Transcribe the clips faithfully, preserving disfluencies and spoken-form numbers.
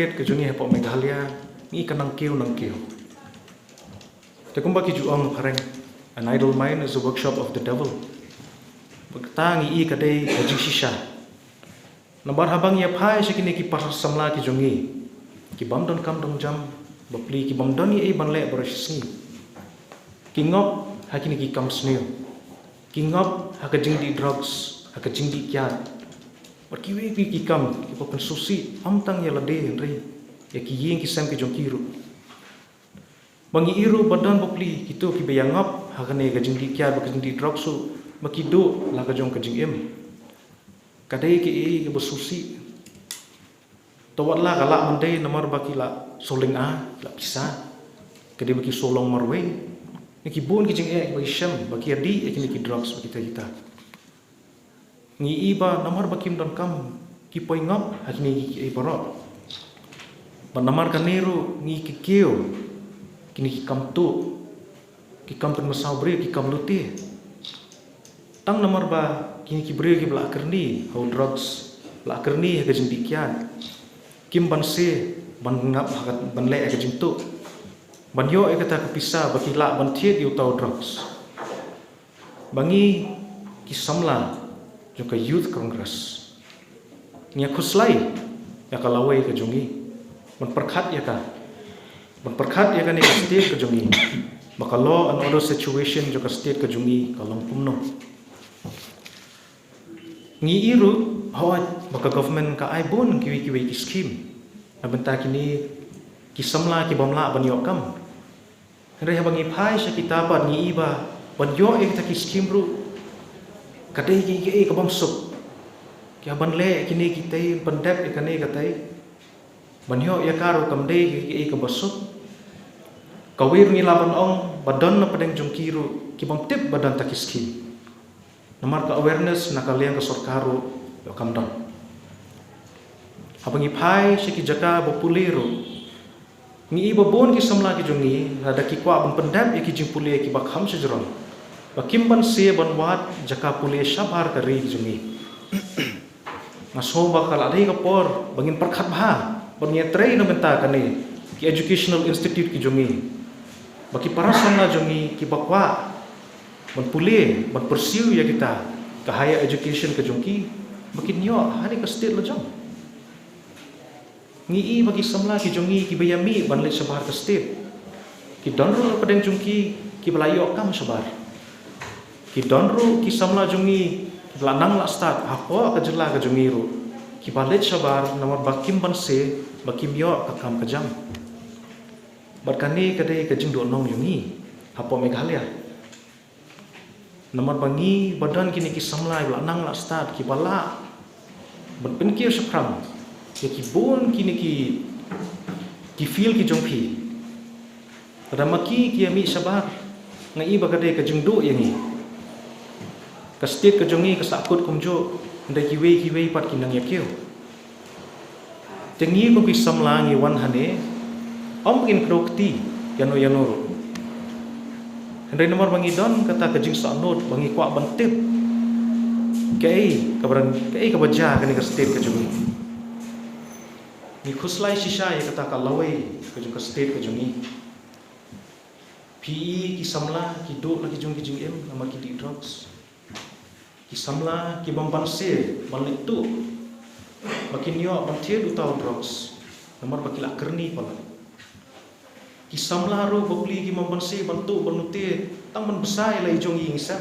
Ka jong ngi hapoh Meghalaya, ngi ka nang kiew nang kiew. Te kumba ki ju ong phareng, "An idle mind is a workshop of the devil." Ba kata ngi i ka dei ka jingshisha. Namar haba ngi ïa phai sha kine ki para samla ki jong ngi, ki bym don kam don jam, bapli ki bym don ei ei ban leh baroh shi sngi. Ki ngop ha kine ki kam sniew. Ki ngop ha ka jingdih drugs, ha ka jingdih kiad. Bad kiwei kiwei ki kam kiba pynsngewsih, ym tang ïa lade hynrei ïa ki ïing ki sem ki jong ki ruh. Ba ngi i ruh ba don bapli kito kiba ïa ngop ha kane ka jingdih kiad bad ka jingdih drugs ruh, ba ki duh la ka jong ka jingim. Ka dei kaei kaba sngewsih. To wat la ka lah ban dei namar ba ki la shu lynga, ki la pisa. Ka dei ba ki shu long marwei. Ngi ki bun ki jingeh ba ki shem, ba ki ïa dih ïa kine ki drugs, ba kita kita. Ngi i ba namar ba kim don kam, ki poi ngop ha kine ki, kiei baroh. Bad namar kane ruh ngi ki kiew kine ki kam tuh, ki kam pynmynsaw briew, ki kam lute. Tang namar ba kine ki briew kiba la kyrni ha u drugs, la kyrni ha ka jingdih kiad, kim banse ban ngap ha ka, ban leh ha ka jingtuh, ban ïoh ïa kata ka pisa ba ki lah ban thied ïa uta u drugs. Ba ngi ki samla jong ka Youth Congress, ngi ïa khuslai ïa ka lawei ka jong ngi, ban pyrkhat ïa ka, ban pyrkhat ïa kane ka state ka jong ngi, ba ka law and order situation jong ka state ka jong ngi ka long kumno. Ngi i ruh, hooid, ba ka government ka ai bun kiwei kiwei ki skim na bynta kine ki samla ki bym lah ban ïoh kam. Hynrei haba ngi phai sha kita pat ngi i ba ban ïoh ïa kita ki skim ruh, ka dei kaei kaei ka bym suk. Ki hap ban leh kine kitei, pyndep ïa kane katei, ban ïoh ïa ka ruh kam dei kaei kaei kaba suk. Kawei ruh ngi lah ban ong ba don na pdeng jong ki ruh ki bym tip ba don ta ki skim. Namar ka awareness na ka liang ka sorkar ruh ïoh kam don. Haba ngi phai sha ki jaka ba pule ruh, ngi i ba bun ki samla ki jong ngi, lada ki kwah ban pyndep ïa ki jingpule kiba kham shajrong, ba kim banse ban wad jaka pule shabar ka ri ki jong ngi. Nga sngew ba ka la dei ka por ba ngin pyrkhat bha, ba ngin ïatrei na bynta kane ki educational institute ki jong ngi, ba ki para samla jong ngi kiba kwah ban pule, ban pursue ïa kita ka higher education ka jong ki, ba kin ïoh ha kane ka state la jong. Ngi i ba ki samla ki jong ngi kiba ïa mih ban leit shabar ka state, ki don ruh na pdeng jong ki kiba la ïoh kam shabar. Ki don ruh ki samla jong ngi kiba la nang la stad hapoh ka jylla ka jong ngi ruh, kiba leit shabar namar ba kim banse, ba kim ïoh ka kam ka jam. Bad kane ka dei ka jingduhnong jong ngi hapoh Meghalaya. Namar ba ngi ba don kine ki samla ba la nang la stad kiba lah ban pynkiew shaphrang ïa ki bun kine ki, ki field ki jong phi. Lada ma ki ki ïa mih shabar, nga i ba ka dei ka jingduh ïa ngi. Ka state ka jong ngi ka sahkut kumjuh, hynrei kiwei kiwei pat ki nang ïa kiew. Te ngi kum ki samla ngi wan hangne, ym ngin kdew kti ïano ïano ruh. Hynrei namar ba ngi don kata ka jingsngewsih ba ngi kwah ban tip kaei kaba, kaei kaba jia kane ka state ka jong ngi. Ngi khuslai shisha ïa kata ka lawei ka jong ka state ka jong ngi. Phi i ki samla ki duh la ki jong ki jingim namar ki dih drugs. Ki samla ki bym banse ban leit tuh ba kin ïoh ban thied uta u drugs namar ba ki la kyrni palat. Ki samla ruh bapli ki bym banse ban tuh ban lute tang ban bsa ïa la i jong i ïing i sem.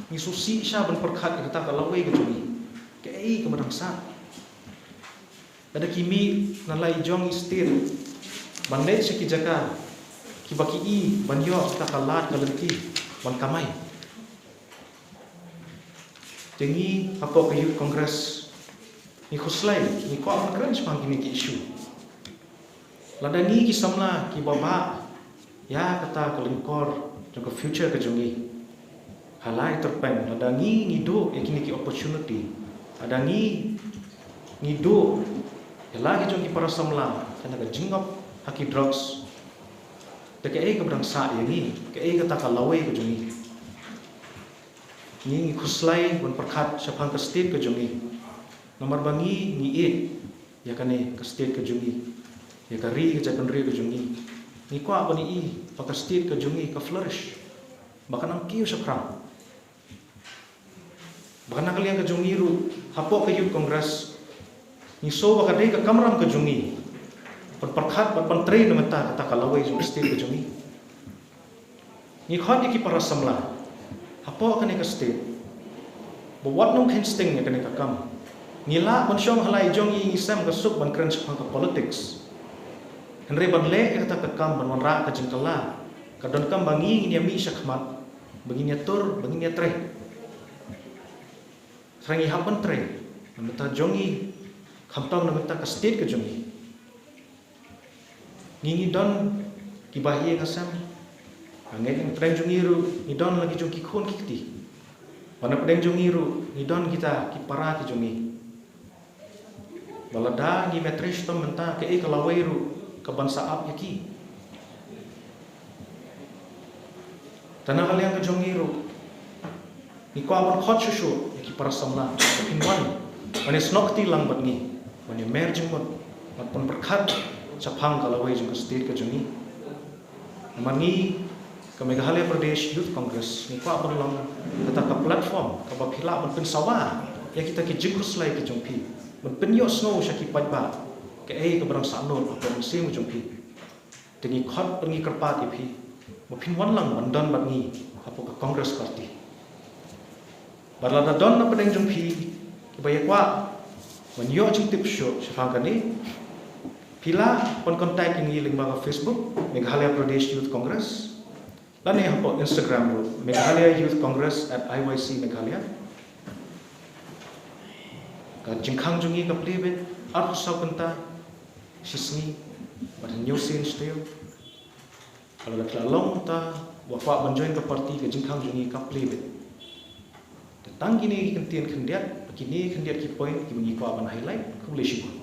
Ngi sngewsih shisha ban pyrkhat ïa kata ka lawei ka jong ngi. Kaei kaba dang sah. Lada ki mih na la i jong i state ban leit sha ki jaka kiba ki i ban ïoh kata ka lad ka lynti ban kamai. Te ngi hapoh ka Youth Congress ngi khuslai, ngi kwah ban kren shaphang kine ki issue. Lada ngi ki samla kiba bah ïa kata ka lyngkor jong ka future ka jong ngi, ha la i tyrpeng lada ngi ngi duh ïa kine ki opportunity, lada ngi ngi duh ïa la ki jong ki para samla kane ka jingngop ha ki drugs, te kaei kaba dang sah ïa ngi, kaei kata ka lawei ka jong ngi. Ngi ngi khuslai ban pyrkhat shaphang ka state ka jong ngi. Namar ba ngi ngi ïeit ïa kane ka state ka jong ngi, ïa ka ri ka jaitbynriew ka jong ngi. Ngi kwah ban ïohi ba ka state ka jong ngi ka flourish, ba kan ym kiew shaphrang, ba kan, na ka liang ka jong ngi ruh, hapoh ka Youth Congress, ngi sngew ba ka dei ka kamram ka jong ngi ban pyrkhat bad ban trei na bynta kata ka lawei jong ka state ka jong ngi. Ngi khot ïa ki para samla hapoh kane ka state ba wat nym kheiñ sting ïa kane ka kam. Ngi lah ban shong ha la i jong ngi, ngi sem ka suk ban kren shaphang ka politics. Hynrei ban leh ïa kata ka kam ban wanrah ka jingkylla, ka donkam ba ngi ngin ïa mih shakhmat, ba ngin ïa tur, ba ngin ïa trei. Hynrei ngi hap ban trei na bynta jong ngi, khamtam na bynta ka state ka jong ngi. Ngi, ngi don ki bahaïing hasem. Nga ngeit na pdeng jong ngi ruh ngi don la ki jong ki khun ki kti. Bad na pdeng jong ngi ruh ngi don kita ki para ki jong ngi. Ba lada ngi mih trei shitom mynta, kaei ka lawei ruh ka ban sa ap ïa ki. Te na ka liang ka jong ngi ruh, ngi kwah ban khot shuh shuh ïa ki para samla ba kin wan ban ïasnoh kti lang bad ngi, ban ïa mer jingmut, ban pynpyrkhat shaphang ka lawei jong ka state ka jong ngi. Namar ngi, ka Meghalaya Pradesh Youth Congress, ngi kwah ban long kata ka platform kaba phi lah ban pynsawa ïa kita ki jingkhuslai ki jong phi, ban pynïohsngew sha ki paidbah kaei kaba dang sahnarphna hapoh mynsiem jong phi. Te ngi khot bad ngi kyrpad ïa phi ba phin wan lang ban don bad ngi hapoh ka Congress Party. Bad lada don na pdeng jong phi kiba ïa kwah ban ïoh jingtip shuh shaphang kane, phi lah ban contact ïa ngi lyngba ka Facebook, Meghalaya Pradesh Youth Congress, lane hapoh Instagram ruh, Meghalaya Youth Congress at I Y C Meghalaya. Ka jingkhang jong ngi ka plie beit arphew saw kynta shi sngi, bad hynñiew sien shi taïew. Ka la, ka la long ta ba kwah ban join ka party, ka jingkhang jong ngi ka plie beit. Te tang kine ki kyntien khyndiat, kine khyndiat ki point kiba ngi kwah ban highlight. Khublei shibun.